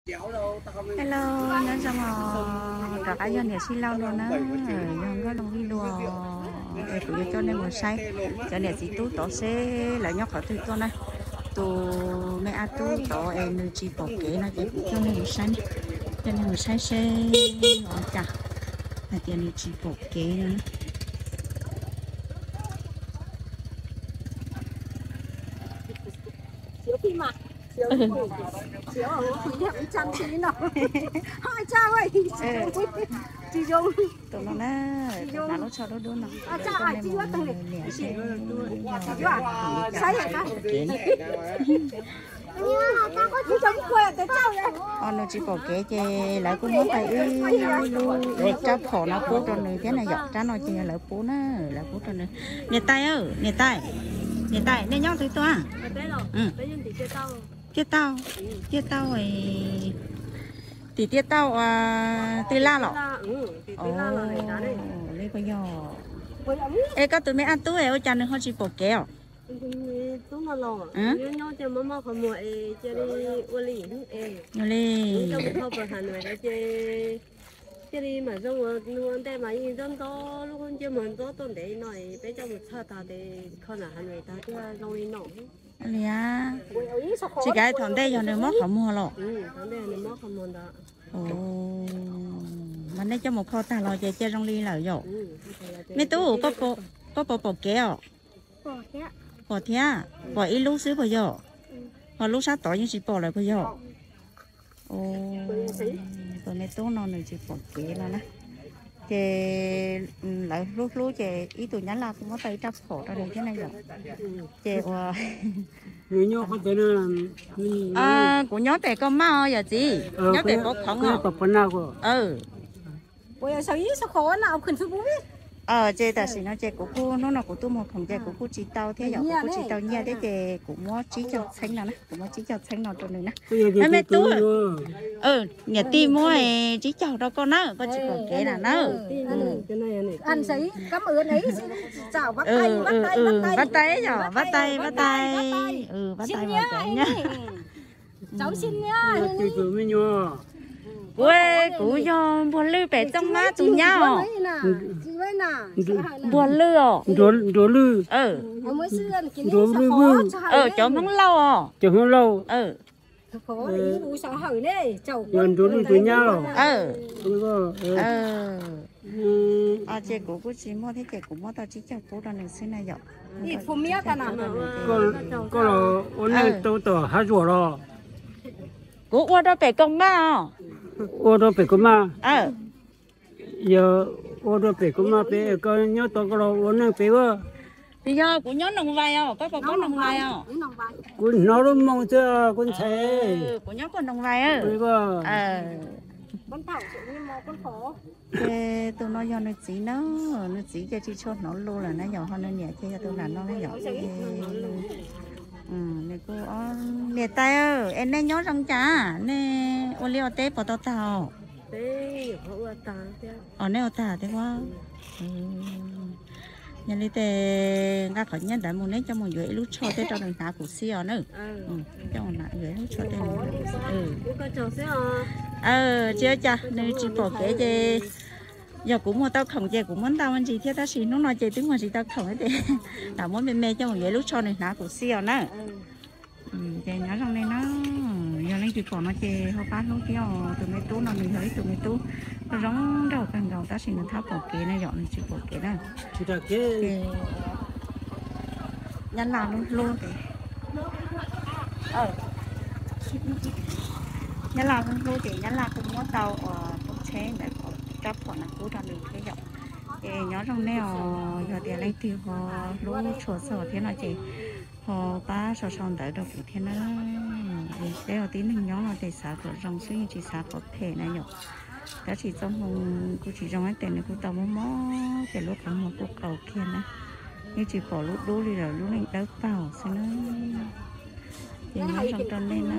Hello, nyob zoo os, rov qab yog niam Sib Lauj dua na, yog nkauj zoo vij dua es kuv yuav coj nej mus saib cov niam txiv tub tod seb lawv nyob qhov twg tuaj na. Tus me ab tub tod es nws tsis pom kev no ces kuv coj nej mus saib, coj nej mus saib seb ua cas hais tias nws tsis pom kev no. Tus no na, tus hnav lub tsho dub dub no, niam seb kev na. Os, nws tsis pom kev ces lawv kuj muab tau ib lub rab phom no pub rau nws thiab na yom. Rab no ces yog lawv pub na, lawv pub rau nws. Niam tais, niam tais, niam tais, nej nyob twg tuaj? Tiaj Tauj, Tiaj Tauj, tim Tiaj Tauj ua Tij Laj los? Li puas yog? Es koj tus me ab tub es ua cas nws ho tsis pom kev os? Ua li, cia li mam zoo ua ntej mas yeej ntxob ntxob lub ncej muag ntxob tuaj ntev no, peb coj mus txhaj tag tes kho nam hav nuam tag thiaj zoo li no. Li, tsis kav thaum ntej yog nws mob qhov muag los? Mas nej coj mus kho tag los ces cia zoo li lawm yom? Me tub, koj puas pom kev os? Pom thiab, pom ib lub xwb puas yog? Ho lub sab tod yeej tsis pom lawm puas yog? Tus me tub no nws tsis pom kev no na. Ces lawv hlub hlub ces ib tug nyab laj kuj muab tau ib rab phom rau nws thiab na yom. Ces ua, kuv nyob pem Koj Maj os yawm txiv, nyob pem Pov Khoov os. Ces tam sim no ces kuv kuj, hnub no kuv tuaj muag khoom ces kuv kuj tsis tau thiab yom, kuv kuj tsis tau nyiaj thiab ces kuv muab tsib caug txheeb no na, kuv muab tsib caug txheeb no rau nws na. Me tub, niam tij muab tsib caug rau koj na, koj tsis pom kev na na. Pab tais yom, pab tais, pab tais, pab tais. Kuv, kuv yog Npuag Lwj pem Txooj Mab tus nyab os. Npuag Lwj os. Npuag Lwj. Cov Hmoob Lauj os. Cov Hmoob Lauj. Npuag Lwj tus nyab los? Ces kuv kuj tsis muaj thiab ces kuv muab tau tsib caug pub rau nws xwb na yom. Koj los ua neej tau tom hav zoov los? Kuv ua rau pem Koj Maj os. Ua rau pem Koj Maj. Yog ua rau pem Koj Maj pem, koj nyob tod koj los ua neej pem ua? Yog kuv nyob Noog Vais os, koj puas paub Noog Vais os? Kuv hnov lub moo xwb kuv ntxhais. Kuv nyob puag Noog Vais. Ces tus no yog nws txiv na, nws txiv ces tsis tshua hnov lus lawm na yom, ho nws niam ces yog tus nram no na yom. Nws kuj, niam tais, es nej nyob zoo cas, nej ua liaj ua teb puas tau tag? Os, nej ua tag thiab ua. Yog li ces nqa qhov nyiaj ntawd mus neb coj mus yuav ib lub tsho tej rau nws hnav kuv xij os na. Coj mus yuav ib lub tsho tej. Tsis ua cas, nws tsis pom kev ces yog kuv muag tau khoom ces kuv muab ntau me ntsis thiab, tab sis hnub no ces twb muag tsis tau khoom ces lam muab me me coj mus yuav ib lub tsho nws hnav kuv xij os na. Ces nyob zoo nej na, yog leej twg pom no ces ho pab hlub thiab os. Tus me tub no nws yog ib tug me tub zoo nraug kawg nkaus tab sis nws thab pom kev na yom, nws tsis pom kev na. Nyab Laj hlub hlub ces, Nyab Laj hlub hlub ces Nyab Laj kuj muab tau uas lub tsheb ntawd rab phom no pub rau nws thiab yom. Ces nyob zoo nej os, yog tias leej twg ho hlub tshua txog thiab no ces ho pab sau sau ntawv rau kuv thiab na. Peb ua tib neeg nyob no ces xav kom zoo xwb yeej tsis xav kom phem na yom. Tab sis txoj hmoo kuj tsis zoo ib tes, nws kuj tau mob mob ces lub qhov muag kuj qaus kiag na. Yeej tsis pom lub dub li lawm, lub neej dawb paug xwb na. Ces nyob zoo rau nej na.